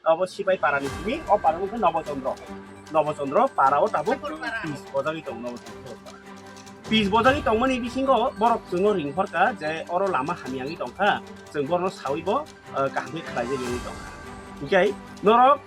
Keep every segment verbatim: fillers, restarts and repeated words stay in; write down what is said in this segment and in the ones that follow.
abo Sipai para ni simi, o para wngkha Nobo Chandra. Nobo Chandra para o tabuk Thakur para. Pis bojagwi tong Nobo Chandra para. Pis bojagwi tongmani bisingo borok chwngno ring horkha je oro lama hamya wngwi tongkha, chwng borokno sawi bo, ah, kaham khe khlai jagwi wngwi tongkha. Hinkhe norok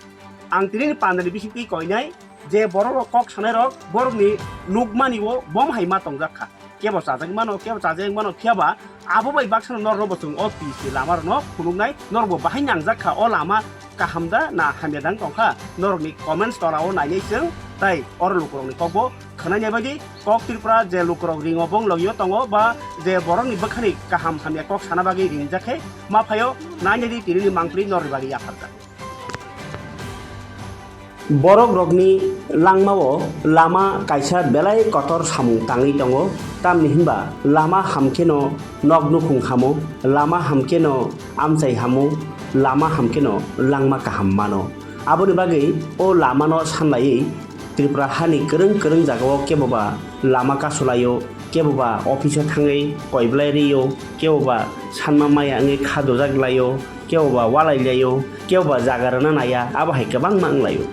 ang tini pandani bisingtwi koinai je borok rok kok sanai rok borokni nukmani o bom hai ma tongjak kha. Kebo chajak mano, kebo chajak mano, phiya ba abo bai baksa no norok bo chwng o P C lama rok no phunuknai, norok bo bahai nangjak kha o lama kaham da na hamya dang tong kha, norok ni comments tola o nainai chwng, tai oro lukurok ni kok bo khwnai nai bagwi kok Tripura je lukurok ring o bong logi o tongo ba je borok ni bwkha ni kaham hamya kok sana bagwi ring jak khe ma phai o nainai di tini ni mangpili norok ni bagwi yapharjak. Borok rokni langmao lama kaisa belai kotor samung tangwi tongo, tamni hinba lama hamkheno nok nukhung hamo, lama hamkheno amchai hamo, lama hamkheno langma kaham mano. Aboni bagwi o lamano sanlaiwi Tripura hani kwrwng kwrwng jagao keboba lama kasulaio, keboba office o thangwi koiblai rio, keboba sanma maya wngwi kha dojak laio, keboba walai laio, keboba jaga rwna naiya, abo hai kwbangma wng laio.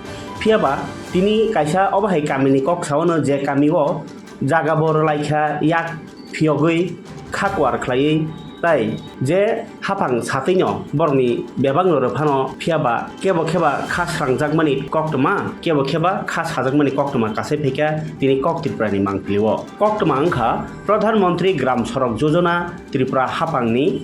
Phiya ba tini kaisa obo hai kamini kok sao no je kami o jaga bo rwlai kha yak phiyogwi kha kuar khlaiwi tai je haphang satwi no borokni bebak no rw phano phiya ba kebo kheba kha srangjakmani koktwma, kebo kheba kha sajakmani koktwma kasai phaikha tini kok Tripura ni mangpili o. Koktwma wngkha Pradhan Mantri Gram Sadak Yojana Tripura haphangni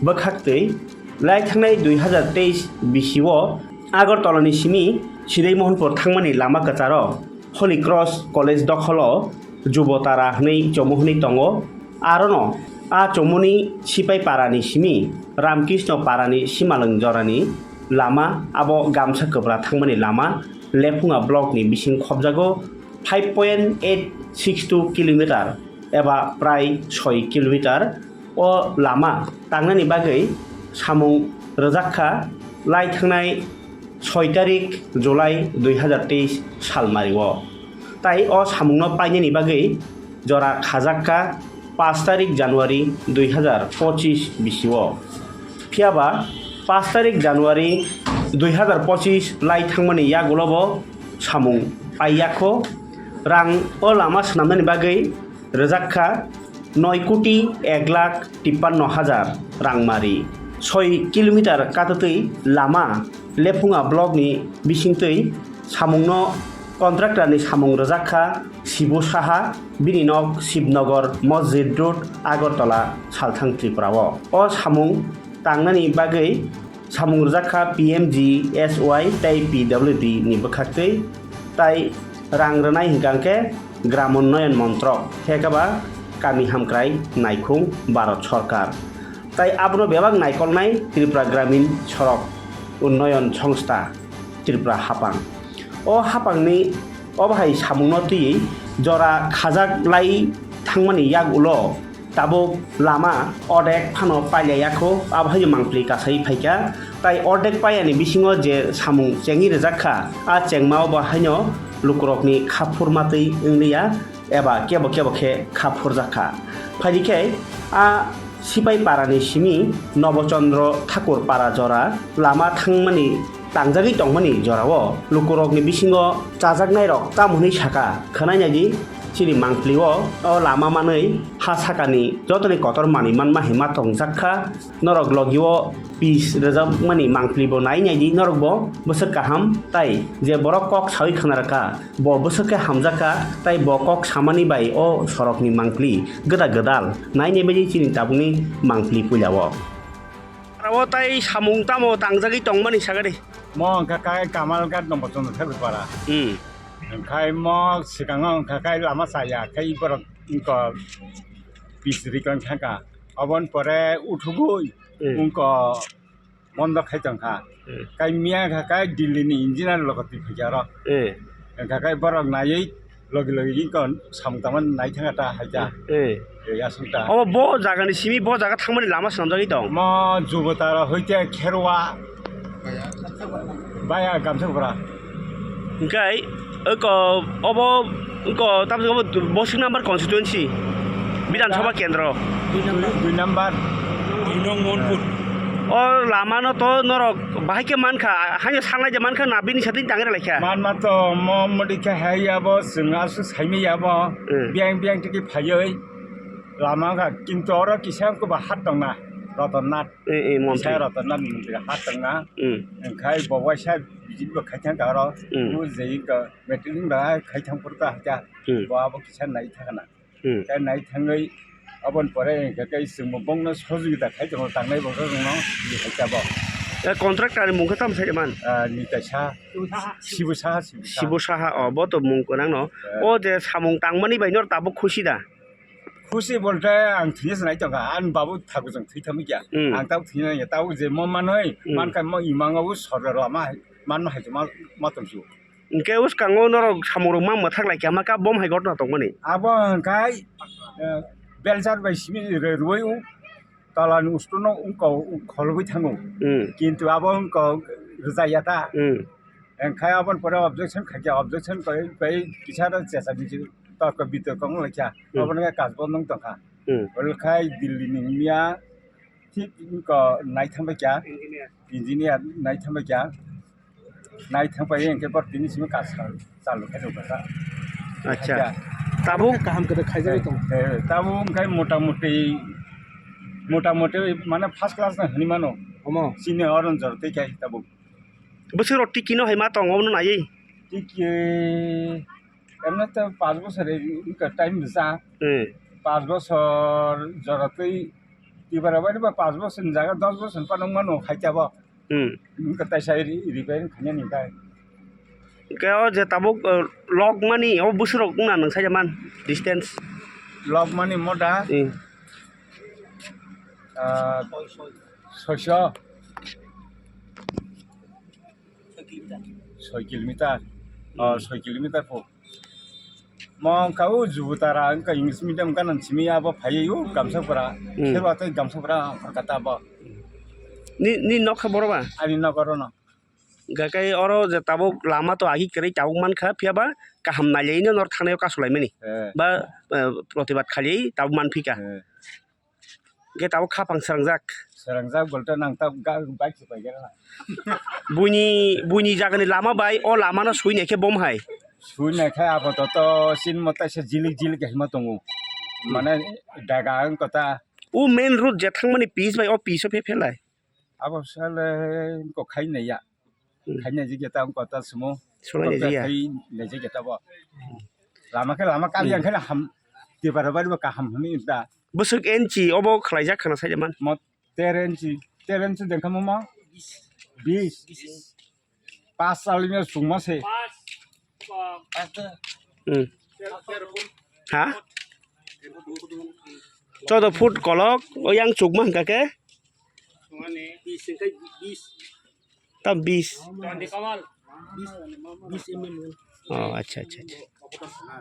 bwkhaktwi lai thangnai dui hazar teis bisi o Agartala ni simi Sidai Mohanpur thangmani lama kwcharo Holy Cross College dokholo Jubo Tara hwnwi chomo hwnwi tongo. Arono a chomoni Sipai Parani simi Ramkrishna Parani simalwng jorani lama abo Gamsa Kwbra thangmani lama Lephunga block ni bising khobjago five point eight six two kilometer eba prai soi kilometer. O lama tangnani bagwi samung rwjak kha lai thangnai soi tarik July dui hazar teis salmari o. Tai o samungno painani bagwi jora khajak kha paanch tarik January dui hazar pochis bisi o. Phiya ba paanch tarik January dui hazar pochis lai thangmani yagulo bo samung pai ya kho. Rang o lama swnamnani bagwi rwjak kha noi koti ek lakh tippanno hajar rangmari. Soi kilometer katwtwi lama Lephunga block ni bisingtwi samungno contractor ni samung rwjak kha Sibu Saha, bini nok Shibnagar Masjid Road, Agartala, Salthang Tripura o. O samung tangnani bagwi samung rwjak kha P M G S Y tei P W D ni bwkhaktwi, tai rang rwnai hwnkha khe Gram Unnayan Montrok, hekaba Kami Hamkrai Naikhung, Bharat Sorkar. Tai abono bebak naikolnai Tripura Gramin Sorok Unnayan Songstha, Tripura Haphang. O haphangni obo hai samungno twiwi jora khajak lai thangmani yak ulo tabuk lama ordek phano pailaiya kho, abo hai mangpli kasai phaikha. Tai ordek paiyani bisingo je samung chengwi rwjak kha, a chengmao bo haino lukurokni kha phurmatwi wngliya eba kebo kebo khe kha phurjak kha. Phaidi khe a Sipai Parani simi Nobo Chandra Thakur Para jora lama thangmani tangjagwi tongmani jorao lukurokni bisingo chajaknairok tamo hwnwi sakha, khwnai naidi chini mangpli o, o lama manwi ha sakani jotoni kotor manwi manma hinma tongjak kha. Norok logi o pis rwjakmani mangpli bo nai naidi, norok bo bwswk kaham tai je borok kok sawi khna rwkha, bo bwswk khe hamjak kha, tai bo kok samani bai o sorokni mangpli gwda gwdal nai nai bai chini tabukni mangpli puila o. Aro tai samung tamo tangjagwi tongmani sagadi. Mo wngkha kai Kamalghat Nobo Chandra Thakur Para. Hmm. Khai mo swkango wngkha kai lama chaya, khai borok wngkha pis rikon thangkha. Oboni pore uthugwi Hmm. wngkha bondo khai tongkha. Hmm. Kai miya kha kai Delhi ni engineer logo twi phaikha aro. Hmm. Wngkha kai borok naiwi logi logi wngkha samung tangmani nai thangkha ta hai ta. Hmm. Aswk ta. Obo bo jaga ni simi bo jaga thangmani lama swnamjagwi tong. Mo Jubotara hoite Kherwa. Baya Gamsa Kwbra. Hingkai oko obo oko tamni obo bosik number constituency Bidhan Sabha kendro. Dui, dui number. Dui nong Monpur. O lama no to norok bahai khe mankha, haino sanai de mankha na bini satwi tangwi rwlaikha. Manma to mo modi khe hai abo chwng aswk saimai abo. Hmm. Biyang biyang tiki phaiwi lama wngkha, kintu oro kisa wngkha ba hat tongna, Rotonnath. Eh, eh, montri. Kisa Rotonnath montri hat tongna. Hmm. Wngkhai bo waisa visit bo khai thangkha oro. Hmm. O jai wngkha meeting ba khai thang phuru ta hakha. Hmm. Bo abo kisa nai thangna. Hmm. Tei nai thangwi aboni pore hwnkhe tei chwngbo bongno sojogita khai tongo tangnai borokno, hai tabok. Eh, contractor ni mung khe tamo sai man? Ah, Nitai Saha. Sibu Saha, Sibu Saha. Sibu Saha, oh, bo to mung kwrang no. Eh. O je samung tangmani bai nor tabuk khusi da? Khusi bolte ang thwinai se nai tongkha, ani babu thaku jong thwi thangwi kya. Hmm. Ang tabuk thwinai ya, tabuk je mo manwi, hmm, mankha mo imang o sorkar lama hai, manma hai ma, ma tongsu. Hwnkhe bwskango norok samungrok ma mwthak lai kha, ma kha bom hai gotna tongmani. Abo hwnkhe, eh, belchar bai simi rwui o tola ni usto no wngkha o kholobwi thango. Hmm. Kintu abo wngkha rwjak ya ta. Hmm. Hwnkhe aboni pore objection khaikha, objection kai, kai kisa no chesa bisi torko bitorko wng lai kha. Hmm. Abono khe kasbo nung tongkha. Hmm. Olo khai Delhi ni miya thik wngkha nai thang bai kha. Engineer. Engineer nai thang bai kha. Nai thang pai hwnkhe bor tini simi kaam sa-, chalu khe rwkha. Acha. Acha. Tabuk kaham kwrwi khaijagwi tongo. Eh, eh, tabuk wngkha motamuti, motamuti mane first class no hinwi mano. Omo. Chini oron jor twi khai tabuk. Bwswk rok tiki no hai ma tongo, omo no naiwi? Tiki, emne to panch bosor wngkha time rwsa. Hmm. Panch bosor jora twi, tibara bari ba panch bosor ni jaga dos bosor phano wngmano khai tabuk. Hmm. Wngkha taisa ri-, repair khainani bai. Hwnkhe o je tabuk, uh, log mani o bwswk rok wngna nwng sai man distance? Log mani mota, hmm, ah, soiso. Soi kilometer. Oh, hmm, soi kilometer po. Mo wngkha o Jubutara, wngkha English medium gana simi abo phaiwi o Gamsapura. Hmm. Kherwa tei Gamsapura wngkha ta abo. Ni, ni nokha boro ba? Ani nokha rono. Hwnkhe oro je tabuk lama to agi kwrwi tabuk mankha, phiya ba kaham nailaino nor thangnaio kasulaimani. Eh. Ba, eh, protibad khali tabuk manphika. Eh. Hwnkhe tabuk khapang srangjak. Srangjak bolte nang ta ga-, bike se paigera na. Buini, buini jagani lama bai o lama no sui naikhe bom hai. Sui naikhe apatot chini mo taisa jilik jilik hai ma tongo. Hmm. Mane daga wng kota. O main road je thangmani pitch bai o pitch o phe phelai. Abo sale ko khai naiya. Hmm. Khaina jigya ta wngkha ta sumo. Sumo nai jigya. Khai nai jigya ta bo. Lama khe lama kali, hmm, yang khe ham. Tibara bari bo kaham hwnwi ta. Bwswk inchi obo khlaijak khna sai man. Mo ter inchi, ter inchi dengkha mo ma. Bis. Pas salino sungma se. Hmm. Ha? Chaudo foot kolok, o yang chukma hwnkha khe? Tam bis. Oh, acha, acha, acha.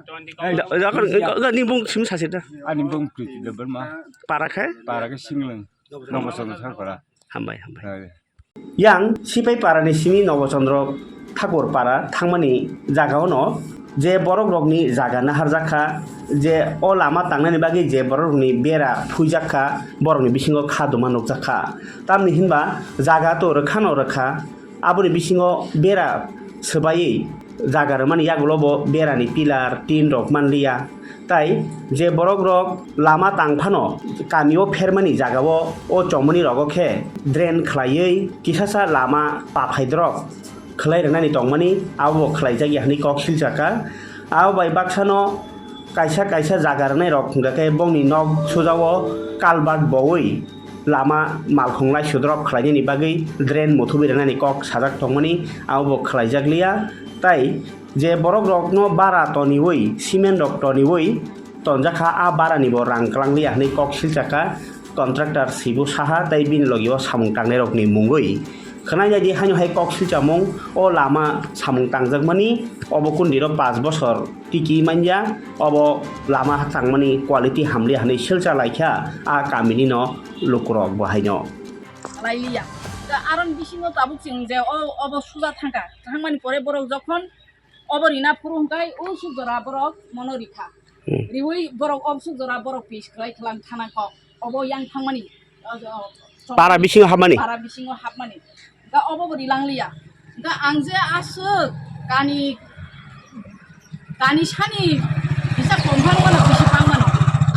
Da, da, da, da, ni bung sim sasi da. Ani bung Priti Debbarma. Para khe? Para khe Singleng. Nongo Chondro Thakora. Hambai, hambai. Hai. Yang Sipai Parani simi Nobo Chondro Thakur Para thangmani jagao no je borok rokni jaga naharjak kha, je o lama tangnani bagwi je borok rokni bera phuijak kha, borokni bisingo kha duma nukjak kha. Tamni hinba jaga to rwkha no rwkha, aboni bisingo bera swbaiwi jaga rwmani yagulo bo berani pillar, tin rok manliya. Tai je borok rok lama tang phano kamio phermani jagao o chomoni rogo khe drain khlaiwi kisasa lama paphai drop khlai rwnani tongmani abo bo khlaijak ya hwnwi kok silchakha. Abo bai baksano kaisa kaisa jaga rwnai rok hwnkha khe bongni nok sujao culvert bowi lama malkhung lai sudrop khlainani bagwi drain muthubwi rwnani kok sajak tongmani abo bo khlaijak liya. Tai je borok rokno bara toniwi, cement rok toniwi tonjakha, a bara ni bo rang kwlang liya hwnwi kok silchakha contractor Sibu Saha tai bini logi o samung tangnai rok ni mungwi. Khwnai nai di haino hai kok silchamung, o lama samung tangjakmani obo kundiro panch bosor tiki manya, obo lama tangmani quality hamliya hwnwi silcha laikha a kamini no lukurok bo haino. Lailiya. Da aron bisingo tabuk chwng je o, obo suja thangkha. Thangmani pore borok jokhon obo rina phuru hwnkhe o suk jora borok mono rikha. Hmm. Riwi borok o suk jora borok pis khlai khwlang thana kok. Obo yang thangmani. O, o, Para bisingo hapmani? Para bisingo hapmani. Ga obo bo rilang liya. Ga ang je aswk kani, kani sani bisa komphang mano bisi pang mano.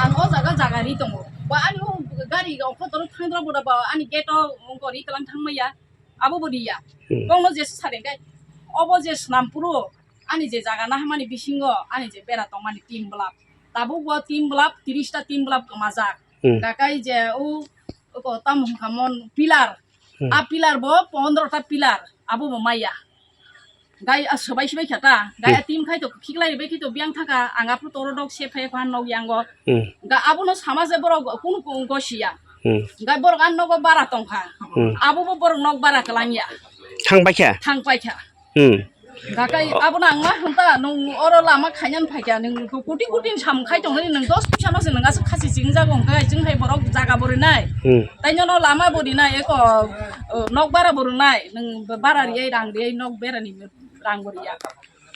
Ang o jaga jaga ri tongo. Ba ani o gari ga okho toro thangdra boda ba ani gate o ongko ri kalang thangmaya. Abo bo riya. Hmm. Bongno je sare gai. Obo je Snampuro ani je jaga na hamani bisingo ani je bera tongmani tin blap. Tabuk bo tin blap, tiris ta tin blap kwmajak. Hmm. Dakai je o, o ko tam hwnka mon pillar. Hmm. A pillar bo pondro ta pillar. Abo bo maya. Gai a swbai swbai kha ta. Gai a Hmm. Team khai to khiklai bai khai to biang thaka. Ang aphuru toro dok se phai kha nok yango. Hmm. Ga abono sama je borok kunu kunu gosiya. Hmm. Ga borok an nogo bara tongkha. Hmm. Abo bo borok nok bara kalangya. Thang bai kha? Thang pai kha. Hmm. Ga kai abono ang ma hwnta nung oro lama khainan phaikya nung kuti kuti sam khai tongni nung dos pisa no se nung aswk khasi sing jago hwnkhe chwng hai borok jaga bo rinai. Hmm. Tai nyono lama bo rinai eko, uh, nok bara bo rinai nung bara riyai rang riyai nok berani rang bo riya.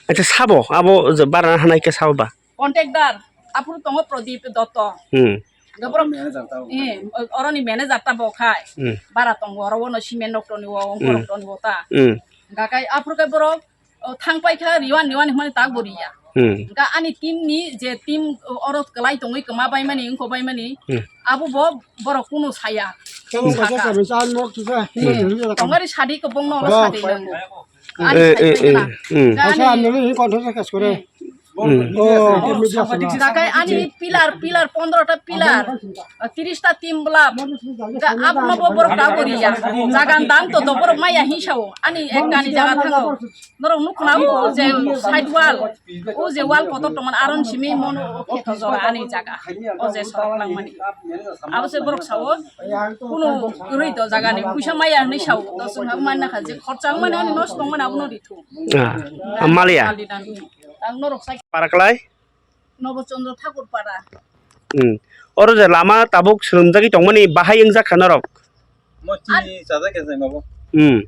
Acha sabo abo je bara hanai ke sabo ba? Contact dar, aphuru tongo Pradip Dotto. Hmm. Ga borok, eh, oroni manager ta bo khai. Hmm. Bara tongo, oro wono cement rok toni wo, ongko rok Hmm. Toni wo ta. Hmm. Ga kai aphuru kai borok, o, thang pai kha, riwan, riwan hwnmani tak bo riya. Hmm. Ga ani team ni, je team, o, oro kwlai tongwi kwma bai mani, wngko bai mani, Hmm. Abo bo borok kunu saya. Sabo Saka. Kaisa sabo sa nok kisa. Hmm. Tongari sadi ko bongno oro Ba. Sadi nango. Ani Eh, sadi eh, ko na. Eh, hmm. Ga Kaisa ani amnani hi contact kas kore. Hmm. Hmm. Oh, media sana. Dakai ani pillar, pillar, pondro ta pillar, tiris ta team blap. Ga abno bo borok ta gori ya. Jagan dam to to borok maya hi sao. Ani ek ani jaga thango. Norok nukna o je side wall. O je wall kotor tongmani aron simi mono o kheto jora ani jaga. O je sorok langmani. Abo se borok sao. Kuno rwi to jaga ni puisa maya hinwi sao. To sung hak manna kha je khorcha mani ani nos tongmani abono rithu. Ah, Amalia. Ang norok sai Paraklai? Nobo Chandra Thakur Para. Hmm. Oro je lama tabuk swrwmjagwi tongmani bahai wngjak kha norok? Mo chini chajak khe jeng nobo. Hmm.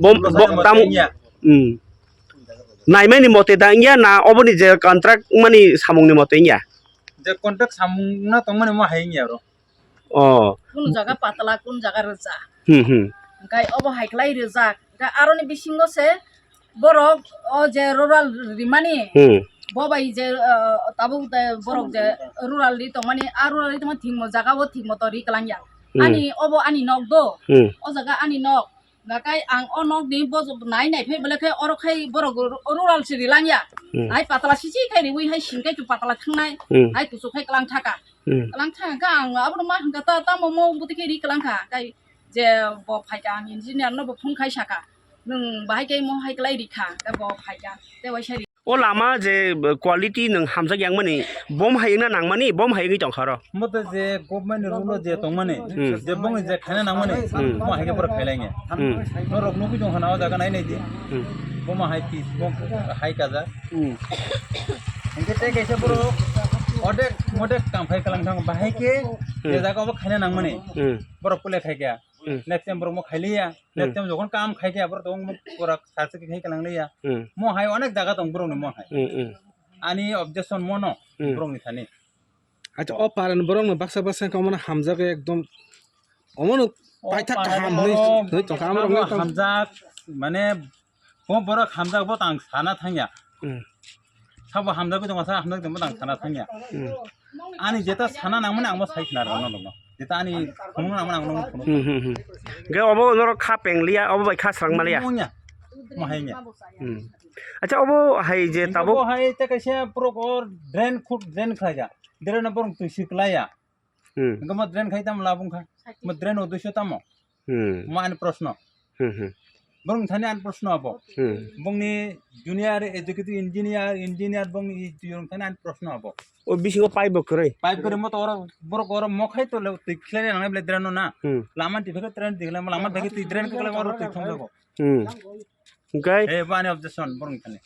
Bom, Ulo bo, sai mo tam, tengya. Hmm. Naimani mote da wngya na oboni je contract mani samungni mote wngya? Je contract samung na tongmani mo hai wngya oro. Oh. Kunu jaga patla, kunu jaga rwja. Hmm, hmm. Hwnkhe obo hai khlai rwjak. Hwnkhe aroni bisingo se borok o je rural rimani, Hmm. bo bai je, uh, tabuk de borok je rural ri tongmani, a rural ri tongmani thwngmo jaga o thwngmo to ri kwlangya. Hmm. Ani obo ani nok do. Hmm. O jaga ani nok. Hwnkhe ang o nok ni bo nai nai phai belai khe oro khai borok ru-, rural se rilangya. Hmm. Hai patla sisi khai riwi hai sing khai tu patla thangnai. Hmm. Hai kuchuk khai kwlang thaka. Hmm. Kwlang thang kha ang abono ma hwnkha ta, tamo mo bwtwi khe ri kwlang kha. Kai je bo phai kha ang engineer no bo phone khai saka. Nwng bahai khe mo hai kwlai ri kha. Khe bo phai kha. Tei waisa ri. O lama je quality nwng hamjak yang mani, bom hai wngna nang mani, bom hai wngwi tong kha oro. Mo to je government ni rule o je tong mani, Hmm. je bongni je khaina nang mani, Hmm. mo hai khe borok khailai nge. Hmm. Norok nugwi tong kha na o jaga nai nai di. Hmm. Bo ma hai pis, bo hai kaja. Hmm. Hingke tei kaisa borok odek modek kam khai kalang thang, bahai khe Hmm. je jaga o khaina nang mani. Hmm. Borok pule khai kha. Hmm. Next time borok mo khai liya. Next Hmm. time jokhon kam khai kha, borok tong borok sa se khai kalang liya. Hmm. Mo hai onek jaga tong borok ni mo hai. Hmm, hmm. Ani objection mo no Hmm. borok ni thani. Acha, o paran borok no baksa baksa khe omono hamjak ekdom. Omono O paithak paran kaham hwnwi, borok hwnwi tongkha, amrok no tong- hamjak, mane, bo borok hamjak bo tang sana thangya. Hmm. Sabo hamjagwi tongma sa hamjak tongma tang sana thangya. Hmm. Ani jeta sana nangmani ang bo sai khna rwno dongno. Jeta ani phunukna nangmani ang nokno phunuk. Hmm, hmm, hmm. Ge obo norok kha pengliya, obo bai kha srangmaliya. Mo nya. Mo hai nya. Hmm. Acha, obo hai je Bo tabuk hai te kaisa borok o drain khut drain khlaiya. Drain no borok twi si klaiya. Hmm. Hingke mo drain khai tamo labung kha? Mo drain o duiso tamo? Hmm. Mo ani proshno. Hmm, hmm. Borok thani ani proshno abo. Hmm. Bongni junior executive engineer, engineer bongni i tuyong thani ani proshno abo. O bisingo pipe bo kwrwi? Pipe kwrwi mo to oro, borok oro mo khai to le twi khlai nang le drain no na. Hmm. Lama twi phai drain twi khlai, lama twi drain khlai oro twi thong jago. Hmm. Hingke? Eh, bo ani objection, borok ni thani.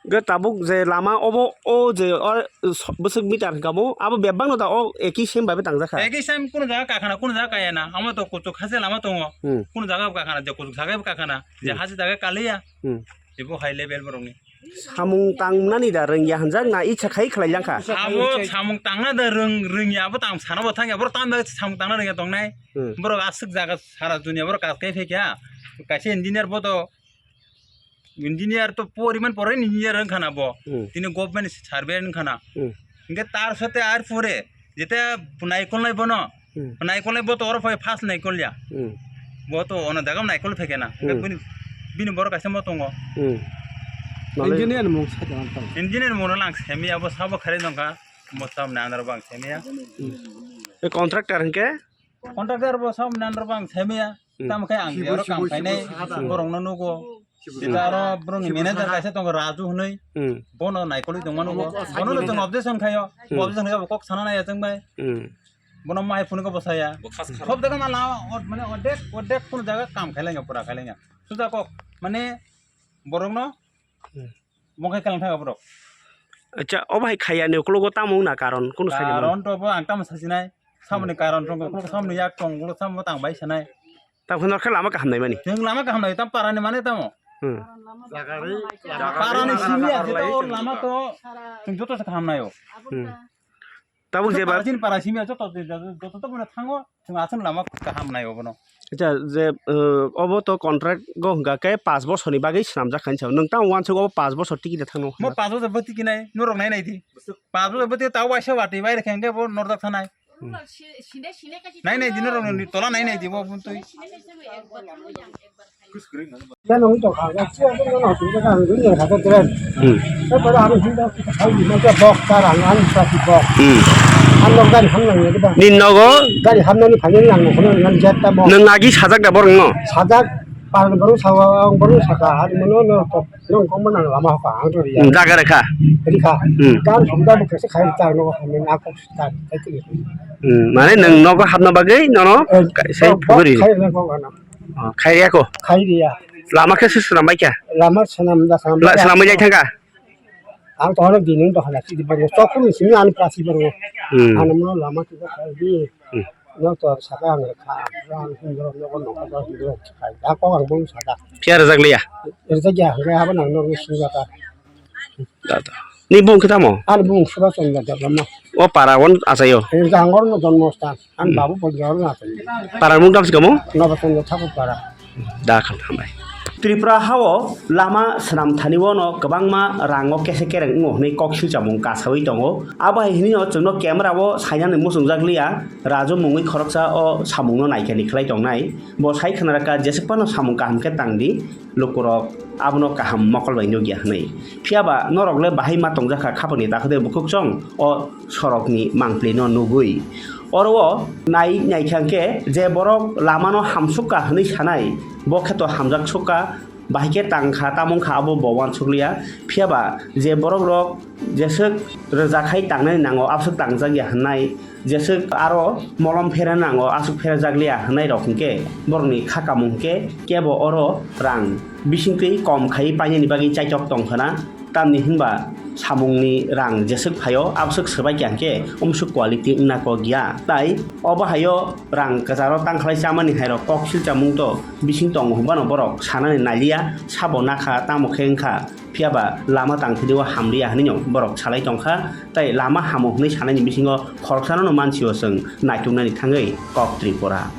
Hingke tabuk je lama obo, o je, o, so-, bwswk meter hingka bo, abo bebak no da o eki same bai tangjak kha. Eki same kunu jaga kakhana, kunu jaga kaya na, amo to kuchuk hase lama tongo. Hmm. Kunu jaga bo kakhana, je kuchuk jaga bo kakhana, je Hmm. hase jaga kaliya. Hmm. Ebo high level borok ni. Samung tangnani da rwngya hwnjak na itsa khai khlai langkha? Abo samung tangna da rwng, rwngya, abo tang sana bo thangya, borok tamo samung tangna rwngya tongnai. Hmm. Borok aswk jaga sara dunia borok kakai phaikha. Kaisa engineer bo to, engineer to poriman pore engineer wngkha na bo. Hmm. Tini government survey wngkha na. Hmm. Hingke tar sate ar pore jete naikolnai bono. Hmm. Naikolnai bo to oro phai first naikol ya. Hmm. Bo to ono jaga naikol phekena. Hingke Hmm. bini, bini borok kaisa mo tongo. Hmm. Mane Engineer mung sa tong tong. Engineer mung lang semiya bo sabo khare dongkha. Mo sam nandar bang semiya. Hmm. E contractor hingke? Contractor bo sam nandar bang semiya. Hmm. Tamo khe ang Sibu, oro sibu, kam khainai sibu, sibu. Borokno nugo. Sita aro borokni manager kaisa tongo Raju hwnwi. Hmm. Bono naikolwi tongmano bo. Bono no chwng objection khaio. Hmm. Objection khaio kok sana nai achang bai. Hmm. Bono mai phunukgo bwsaya. Sob jaga na lama od-, mane odek, odek kono jaga kam khailaiya, pura khailaiya. Suja kok, mane borokno Hmm. Mokhe kalang thaga borok. Acha, o bai khaya ni uklogo tamo wngna karon, kono sai ni mano. Karon to bo ang tamo sasinai. Samoni karon tong, samoni yak tong, ulo samo tang bai sanai. Tamo kheno khe lama kaham nai mani. Teng lama kaham nai, tam parani mane tamo. Hmm. Parani simi ya, jeta o lama to, teng joto se kaham nai o. Hmm. Tabuk je ba- Parasini parasini acha to, to, to, to, to, to, thango, chwng aswk lama kaham nai obono. Acha, je, uh, obo to contract go hwnka khe paanch bosorni bagwi swnamjak kha hinwi sao. Nwng tamo uansuk obo paanch bosor tiki da thangno Mo hwnka. Paanch bosor bo tiki nai, norok nai nai di. Paanch bosor bo tiki tao waisa wati bai rekhe hwnkhe bo norjak thanai. Hmm. Nai nai di norok ni tola nai nai di bo buntui. Yan ang tong kha, ya, siya ko no, no, siya ka ang dunia kha, keren. Hmm. Ko para ang hinda, hai di, mo ka box tar ang, ang sa si box. Hmm. Ang no gari ham nang ya, kita. Ni nogo? Gari ham nang ni phai nang, no, no, nang jat ta box. Nwng agi sajak da borok no? Sajak, parang baru sawa, ang baru saka, hari mano, no, to, nong kong mana lama ka, ang to ya. Hmm, jaga rekha. Rekha. Hmm. Kan sumda bu kese khai ta, no, ham nang ako ta, kai kiri. Hmm, mane nwng nogo hapna bagwi, no, no, Eh, sai box phuguri. Khai na ko ana. Oh, khairiya ko? Khairiya. Lama khe se swnam bai kha? Lama swnam da swnam La-, bai. Swnam bai thangkha? Ang to hano dining dohana chidi baro. Chokun simi ani pasi baro. Hmm. Ano mo lama chidi khairi. Hmm. No to saka ang kha. Ang hindro no no ko hindro khai. Da ko ang bung saka. Phiya rwjak liya? Rwjak ya, hwnkhe abo nang no simi baka. Ni bung khe tamo? Ani bung Subhas Chandra Debbarma. O para on achaio? Jangor no jonmo sthan. Ani babu Bonjor no achaio. Para mung tamo sikamo? Nobas Chandra Thakur para. Da khan hambai. Tripura hao lama swnam thani o no kwbangma rango kese kereng wngo hwnwi kok silchamung kasawi tongo. Abo hai hwnwi no chwngno camera o sainani muchungjak liya, Raju mungwi khoroksa o samungno naikhe ni khlai tongnai. Bo sai khna rwkha jeswk phano samung kaham khe tang di. Lukurok abono kaham mokol bai nukya hwnwi. Phiyaba norok le bahai ma tongjakha khapangni dakhwdai bukhuk chwng o sorokni mangpli no nugwi. Oro o nai naikha hwnkhe je borok lamano hamsukha hwnwi sanai, bo khe to hamjak sukha, bahai khe tangkha, tamo wngkha abo bo uansukliya. Phiyaba je borok rok jeswk rwjakhai tangnani nango, abswk tangjakya hwnai, jeswk aro molom phera nango, aswk phera jakliya hwnai rok hwnkhe borokni kha kamung hwnkhe kebo oro rang bisingtwi kom khai painani bagwi chaitok tong khna, tamni hwnba samungni rang jeswk phaio, abswk swbai kha hwnkhe umswk quality wngna kok ya. Tai obo haio rang kwcharo tangkhlai chamani hairok kok silchamung to bising tongo hwnbano borok sanani naliya, sabo nakha tamo khe wngkha. Phiyaba lama tangthwdeo hamliya hwnwi no borok salai tongkha, tei lama hamo hwnwi sanaini bisingo khoroksano no mansio chwng naituknani thangwi kok Tripura.